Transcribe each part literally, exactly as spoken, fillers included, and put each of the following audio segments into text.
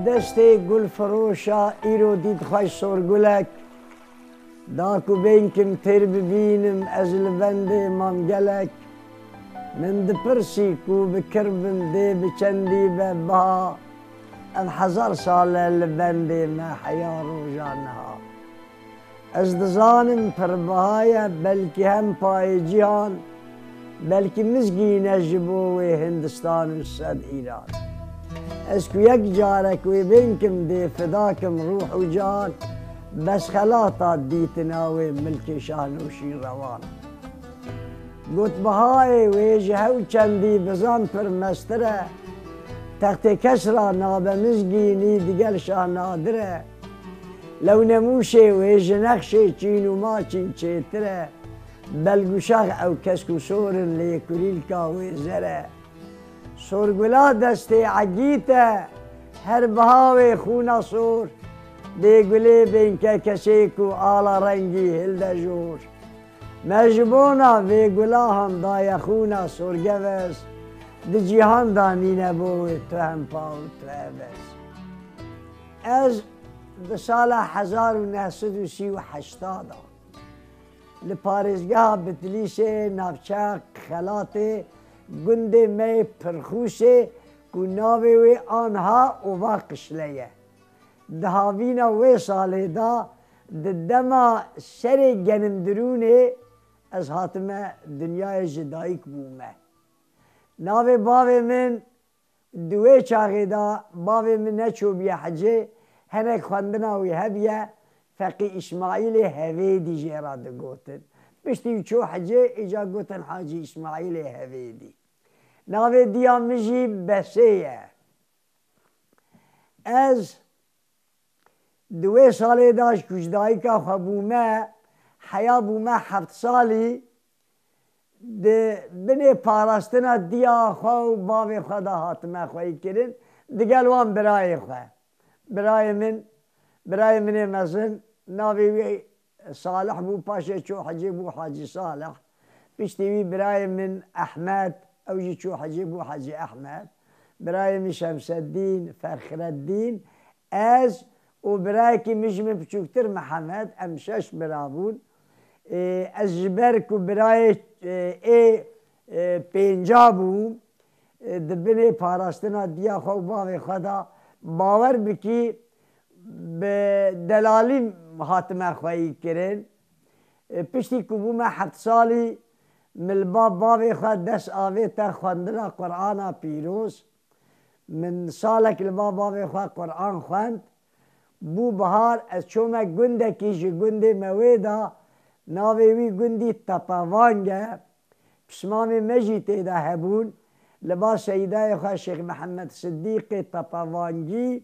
Destê gulfiroşa îro dît xweş sorgulek, da ku bên kim têr bibînim ez li bendê mam gelek. Min dipirsî ku bi kir bim dê bi çendî be biha, ev hezar sal e li bendê me heya roja niha. Ez dizanim pir biha ye, belkî hem payê cîhan, belkî mizgîn e ji bo wê Hindistan û sed Îran. Ez ku yek carek wê bên kim dê fida kim rûh û can, bes xelata dîtina wê milkê Şahnûşîn Rewan. Got bihayê wê ji hew çendî bizan pir mestir e, textê kesra nabe mizgînî digel Şah Nadir e. Lewnemûşê wê ji nexşê çîn û maçîn çêtir e. Belguşax ew kesk û sor in lê kurîlka wê zer e. Sorgula destê egît e, her biha wê xûna sor. Dê gulê bênke kesê ku ala rengî hilde jor. Me ji bona vê gulahan daye xûna sorgevez. Di cîhan da nîne bo wê tu hempa û tu hevez. Ez di sala hezar û neh sed û sî û heşta de li parêzgeha Bitlîsê navçeya Xelatê gundê me yê Pirxûsê ku navê wê anha Ova Qişle ye. Di havîna wê salê de di dema serê genimdirûnê ez hatime dinyayê ji dayik bûme. Navê bavê min Di wê çaxê de bavê min neçûbûye hecê, henek xwendina wî hebûye, Feqî Îsmaîlê Hevêdî jê re digotin. Piştî wî çû hecê, îca gotin Hacî Îsmaîlê Hevêdî. Navê diya min jî Besê ye. Ez di wê salê de ji ku ji dayika xwe bûme, heya bûme heft salî, di binê parastina diya xwe û bavê xwe de hatime xweyîkirin, digel wan birayê xwe. Birayê min, birayê min ê mezin, navê wî Salih bû, paşê çû hecê bû Hacî Salih. Piştî wî birayê min Ehmed, ew jî çû hecê bû Hacî Ehmed. Birayê min Şemseddîn, Ferxreddîn, ez û birayekî min ji min biçûktir Mihemed, em şeş bira bûn. Ê, ez ji ber ku birayê, ê, ê, ê, pênca bûm, ê, di binê parastina diya xwe û bavê xwe de, bawer bikî, bi delalî hatime xweyî kirin. Ê, piştî ku bûme heft salî, min li ba bavê xwe dest avête xwendina Qur'ana pîroz. Min salek li ba bavê xwe Qur'an xwend. Bû bihar, ez çûme gundekî ji gundê me wê de, navê wî gundî Tepevang e. Pismamê me jî tê de hebûn. Li ba seydayê xwe Şêx Mihemed Sidîqê Tepevangî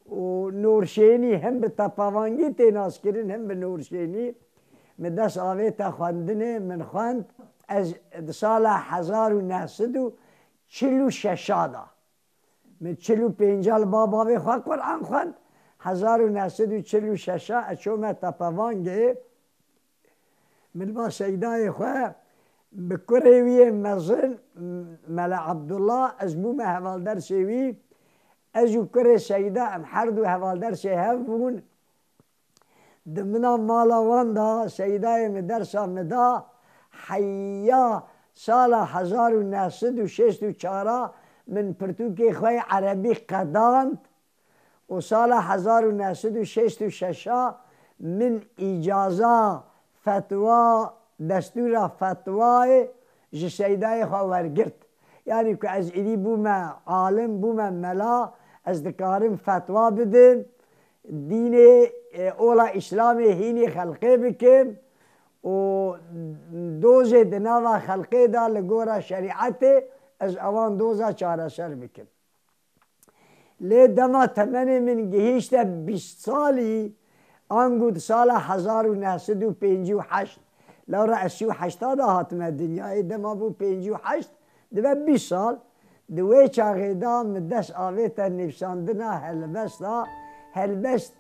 û Nûrşênî, him bi Tepevangî tê naskirin, him bi Nûrşênî. Min dest avête xwendinê, min xwend. Ez di sala hezar û neh sed û çil û şeş de, min çil û pênca li ba bavê xwe Qur'an xwend. Hezar û neh sed û çil û şeş ez çûme Tepevangê. Min ba seydayê xwe bi kurê wî yê mezin, Mele Abdullah, ez bûme hevaldersê wî. Ez û kurê seyda, em her du hevaldersê hev bûn. Di mina mala wan de seydayê min dersa min da, heya sala hezar û neh sed û şêst û çar min pirtûkê xwe yê erebî qedand. Û sala hezar û neh sed û şêst û şeş min îcaza fetwa, destûra fetwayê ji seydayê xwe wergirt. Yanî ku ez îdî bûme alim, bûme mela, ez dikarim fetwa bidim, dînê, e, ola Îslamê hînî xelqê bikim û dozê di nava xelqê de li gora şerîetê ez ewan doza çareser bikim. Lê dema temenê min gihîşte bîst salî, ango di sala hezar û neh sed û pêncî û heşt, lewra ez sî û heşta de hatime dinyayê, dema bû pêncî û heşt, dibe bîst sal, di wê çaxê de min dest avête nivîsandina helbesta, helbest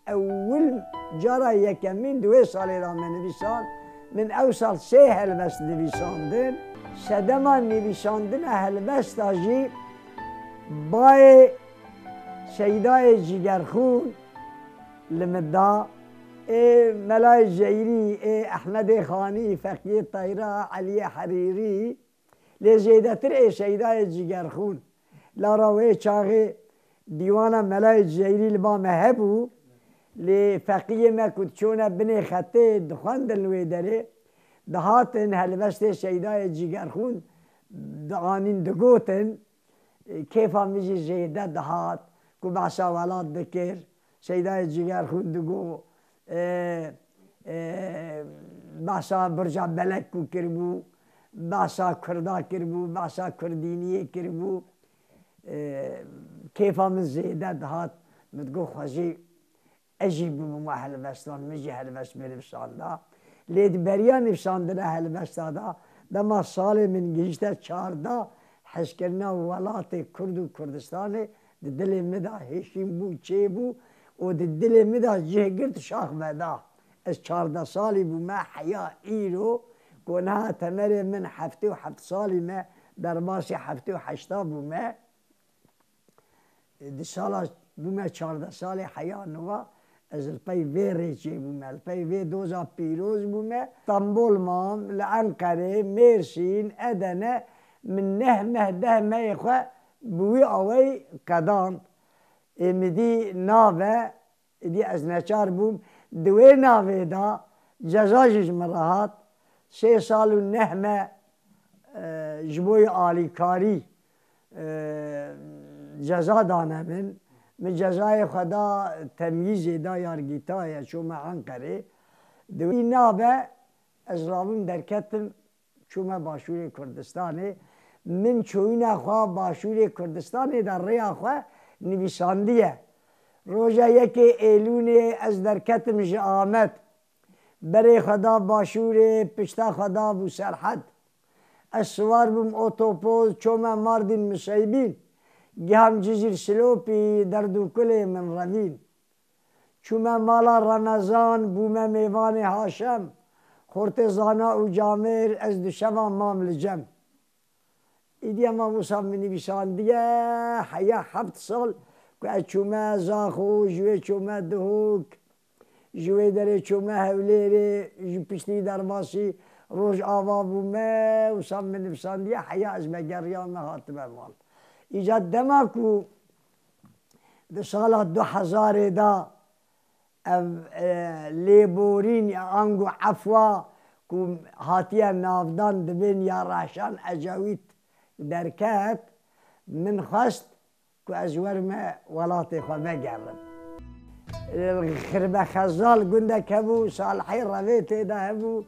ewil cara yekemîn di wê salê de me nivîsand. Min ew sal sê helbest nivîsandin. Sedema nivîsandina helbesta jî bayê Şeydayê Cigerxûn li min da, ê Melayê Jeyrî, ê Ehmedê Xanî, Feqiyê Teyra, Eliyê Herîrî, lê zêdetir ê Şeydayê Cigerxûn. Lara wê çaxê dîwana Melayê Jeyrî li ba me hebû, lê feqiyê me ku diçûne binê xetê dixwendin li wê derê, dihatin helbestê Şeydayê Cigerxûn dianîn digotin. Kêfa min jî zêde dihat ku behsa welat dikir. Şeydayê Cigerxûn digot, e, e, behsa Burca Belek ku kiribû, behsa Kurda kiribû, behsa Kurdîniyê kiribû. E, kêfa min zêde dihat. Min digot, xwe jî ez jî bûbûma helbestan, min jî helbest binivîsanda. Lê di beriya nivîsandina helbesta de, dema salê min gihîşte çardeh, hezkirina welatê Kurd û Kurdistanê di dilê min de hêşîn bû, çêbû û di dilê min de cih girt, şax me da. Ez çardeh salî bûme, heya îro ku niha temerê min heftê û heft salî me, derbasî heftê û heşta bûme. Di sala bûme çardeh salê heya nû, ez li pey vê rê çêbûme, li pey vê doza pîroz bûme. Stenbol mam, li Enqerê, Mêrsîn, Edene, min neh meh, deh mehê xwe bi wî awayî qedand. Ê min dî nave, Êdî ez neçar bûm. Di wê navê de ceza jî ji min re hat. Sê sal û neh meh, e, ji bo alîkarî, e, ceza dane min. Min cezayê xwe da temyîzê, da yargîtayê, çûme Enqerê. Di wî navê ez rabûm derketim, çûme Başûrê Kurdistanê. Min çûyîna xwe Başûrê Kurdistanê de rêya xwe nivîsandiye. Roja yekê Êlûnê ez derketim ji Amed. Berê xwe da Başûrê, pişta xwe da bû Serhed. Ez siwar bûm otopos, çûme Mardîn Miseybîn. Giham Cizîr Silopî, derd û kulê min revîn. Çûme mala Remezan, bûme mêvanê Haşem. Xortê Zana û Camêr, ez du şeva mam li cem. Îdî ema wisa min nivîsandiye, heya heft sal ku ez çûme Zaxo, ji wê çûme Duhok, ji wê derê çûme Hewlêrê, ji piştî derbasî Rojava bûme, wisa min nivîsandiye, heya ez vegeriyame hatime mal. Îca dema ku di sala du hezarê de ev, e, lêborîn ya ango efwa ku hatiye navdan dibên ya Rehşan Ecewît derket, min xwest ku ez werime welatê xwe vegerim. E, Xirbe Xezal gundek hebû, Salihê Revê tê de hebû.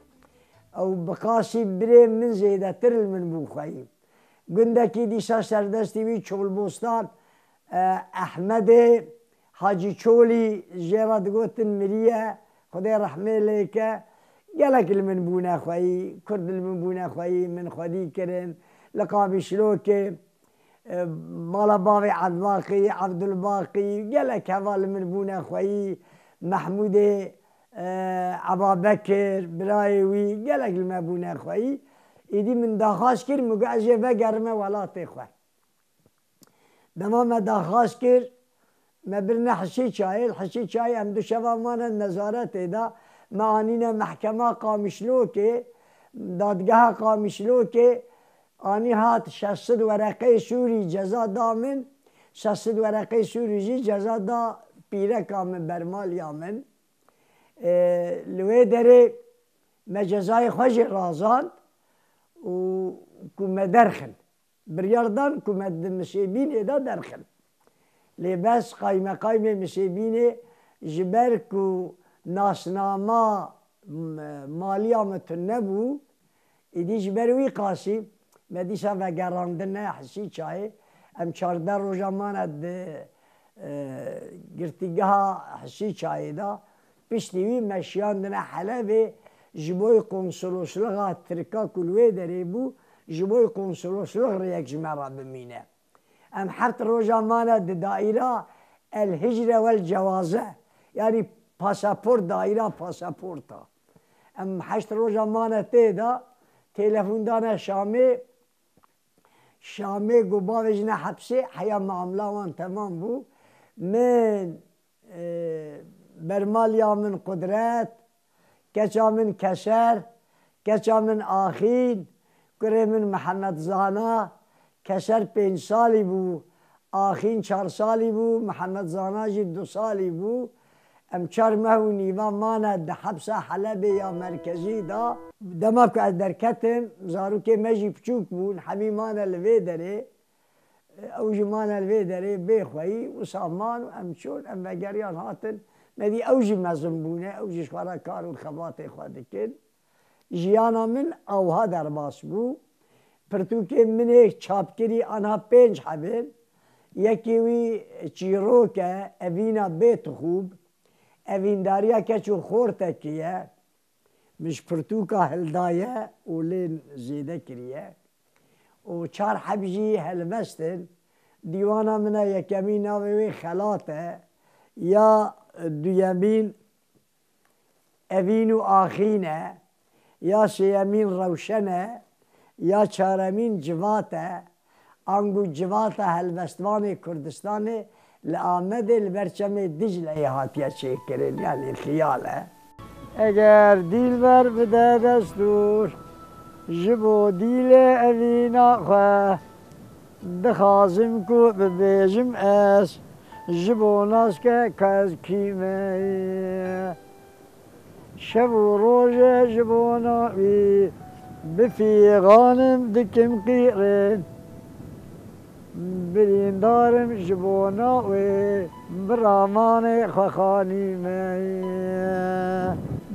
Ew bi qasî birê min zêdetir li min bû xweyî. Gundekî dîsa serdestî wî Çolbostan, e, Ehmedê Hacî Çolî, jê re digotin miriye, Xwedê rehmê lê ke, gelek li min bûne xweyî, Kurd li min bûne xweyî, min xwedî kirin, li Qamişlokê, e, mala bavê Evbaqî, Evdulbaqî, gelek heva li min bûne xweyî, Mehmûdê, e, Ebabekir, birayê wî, gelek li me bûne xweyî. Îdî min daxwaz kir, min got ez jê vegerime welatê xwe. Dema me daxwaz kir, me birine Hişîçayê, li Hişîçayê em du şeva mane nezaretê de, me anîne mehkema Qamişlokê, dadgeha Qamişlokê, anî hat şeş sed wereqeyê Sûrî ceza da min, şeş sed wereqeyê Sûrî jî ceza da pîreka min, bermaliya min. Ê, li wê derê me cezayê xwe jî razand û ku me derxin. Biryar dan ku me di Misêbînê de derxin. Lê bes qaymeqaymê Misêbînê ji ber ku nasnama m-, maliya min tune bû, êdî ji ber wî qasî me dîsa vegerandine Hişîçayê. Em çardeh roja mane di, e, girtîgeha Hişîçayê de. Piştî wî me şiyandine Helebê, ji bo konsoloslixa Tirka ku li wê derê bû, ji bo konsoloslik rêyek ji me re bimîne. Em heft roja mane di daîra El Hicre wel Cewaze, yanî pasaport, daîra pasaporta. Em heşt roja mane tê de, telefon dane Şamê, Şamê got bavêjine hepsê, heya muamela wan temam bû. Min, e, bermaliya min Qudret, keça min Keşer, keça min Axîn, kurê min Mihemed Zana, Keşer pênc salî bû, Axîn çar salî bû, Mihemed Zana jî du salî bû. Em çar meh û nîva mane di hepsa Helebê ya merkezî de. Dema ku ez derketim, zarokê me jî piçûk bûn, hemî mane li vê derê. Ew jî mane li vê derê bê xweyî, wisa man û em çûn, em vegeriyan hatin. Me dî ew jî mezin bûne, ew jî ji xwe re kar û xebatê xwe dikin. Jiyana min awha derbas bû. Pirtûkên min ê çapkirî anha pênc heb in. Yekî wî çîrok e, Evîna Bêtixûb. Evîndariya keç û xortekî ye. Min ji pirtûka hildaye û lê zêde kiriye. Û çar heb jî helbest in. Dîwana min a yekemîn navê wê Xelat e, ya duyemîn Evîn û Axîn e, ya sêyemîn Rewşen e, ya çaremîn Civat e. Ango Civata Helbestvanê Kurdistanê li Amedê li ber çemê Dicleyê hatiye çêkirin, yanî xiyal e. Eger dîlber bide destûr, ji bo dîlê evîna xwe, dixwazim ku bibêjim ez, ji bo nas ke ka ez kî me. Şev û roje ji bona wî, bi fîxanim dikim qîrin. Birîndarim ji bona wê, bi ramanê xwe xanî me.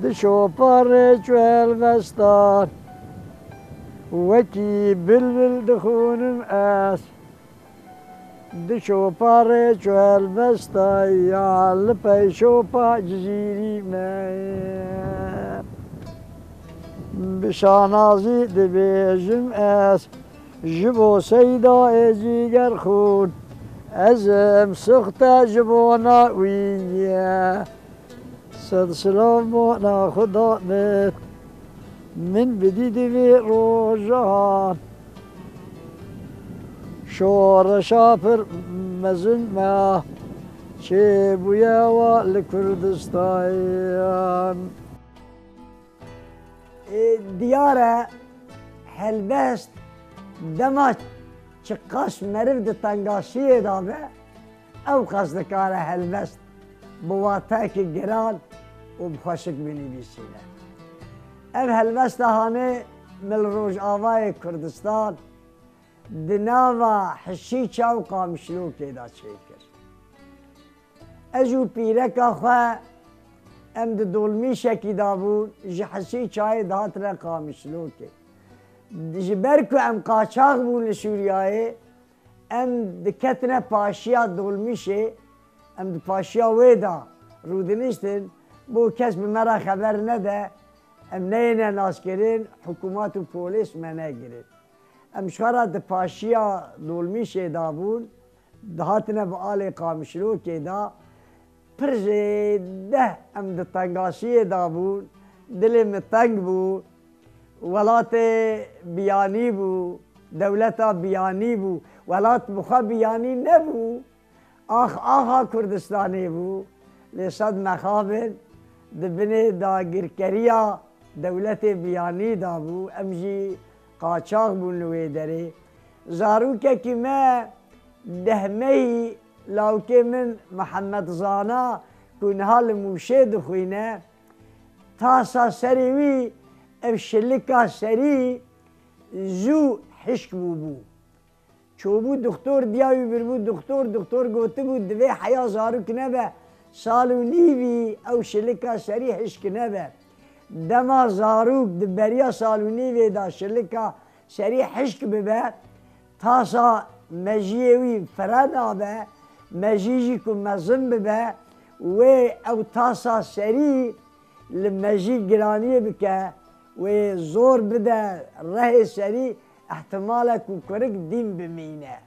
Di şopa rê çû helbestan, wekî bilbil dixûnim ez. Di şopa rê çû helbesta ya, li pey şopa Cizîrî me. Bi şanazî dibêjim ez, ji bo Seyda ê Cîgerxûn, ez im suxte ji bona wî ye. Sed silav bona Xuda min, min bidî di vê rojan. Şoreşa pir mezin me çêbûye wa li Kurdistan. Ê, diyar e, helbest dema çiqas meriv di tengasiyê de be, ew qas dikare helbest bi wateyekî giran û bi xweşik binivîsîne. Ev helbesta hanê min li Rojavayê Kurdistan di nava Hişîça û Qamişlokê de çêkir. Ez û pîreka xwe em di dolmîşekî de bûn, ji Hişîçayê dihatine Qamişlokê. Ji ber ku em qaçax bûn li Sûriyayê, em diketine paşiya dolmîşê, em di paşiya wê de rûdiniştin, bo kes bi me re xeber nede, em neyêne naskirin, hikûmat û polîs me negirin. Em ji xwe re di paşiya dolmîşê de bûn, dihatine bi alê Qamişlokê de, pir zêde em di tengasiyê de bûn, dilê min teng bû, welatê biyanî bû, dewleta biyanî bû, welat bi xwe biyanî nebû. Ax axa Kurdistanê bû, lê sed mexabin di binê dagirkeriya dewletê biyanî de bû, em jî qaçax bûn li wê derê. Zarokekî me dehmeyî lawkê min Mihemed Zana ku niha li Mûşê dixwîne, tasa serê wî, ev şilika serî zû hişk bûbû. Çûbû dixtor, diya wî biribû dixtor, dixtor gotibû, divê heya zarok nebe, sal û nîvî ew şilika serî hişk nebe. Dema zarok di beriya sal û nîvê de şilika serî hişk bibe, tasa mejiyê wî fire nabe, mejî jî ku mezin bibe, wê ew tasa serî li mejî giraniyê bike, wê zor bide rehê serî, ihtimal e ku kurik dîn bimîne.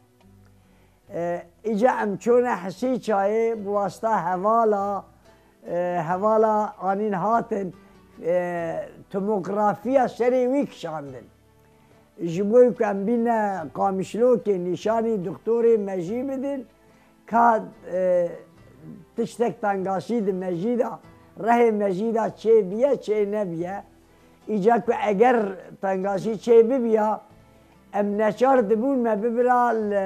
E, îca em çûne Hesîçayê bi wasta hevala, e, hevala anîn hatin, e, tomografiya serê wî kişandin. Ji bo ku em bîne Qamişlokê nîşanî doktorê mejî bidin, Ka e, tiştek tengaşî di mejî de, rehê mejî de çê biye, çê nebiye. Îca ku eger tengaşî çê bibiya, em neçar dibûn me bibira li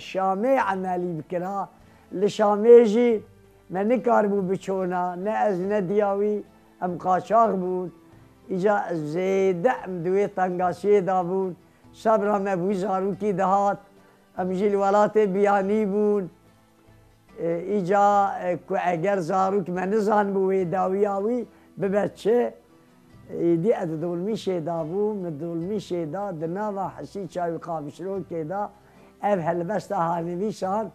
Şamê emelî bikira. Li Şamê jî me nikaribû biçona, ne ez ne diya wî, em qaçax bûn. Îca zêde em di wê tengaşiyê de bûn. Sebra me bi wî zarokî dihat. Em jî li welatê biyanî bûn. E, îca e, ku eger zarok me nizanibû wê dawiya wî bibe çi, êdî ez di dolmîşê de bûm, min dolmîşê de di nava Hesî Çaw û Qamişlokê de ev helbesta hanivîsan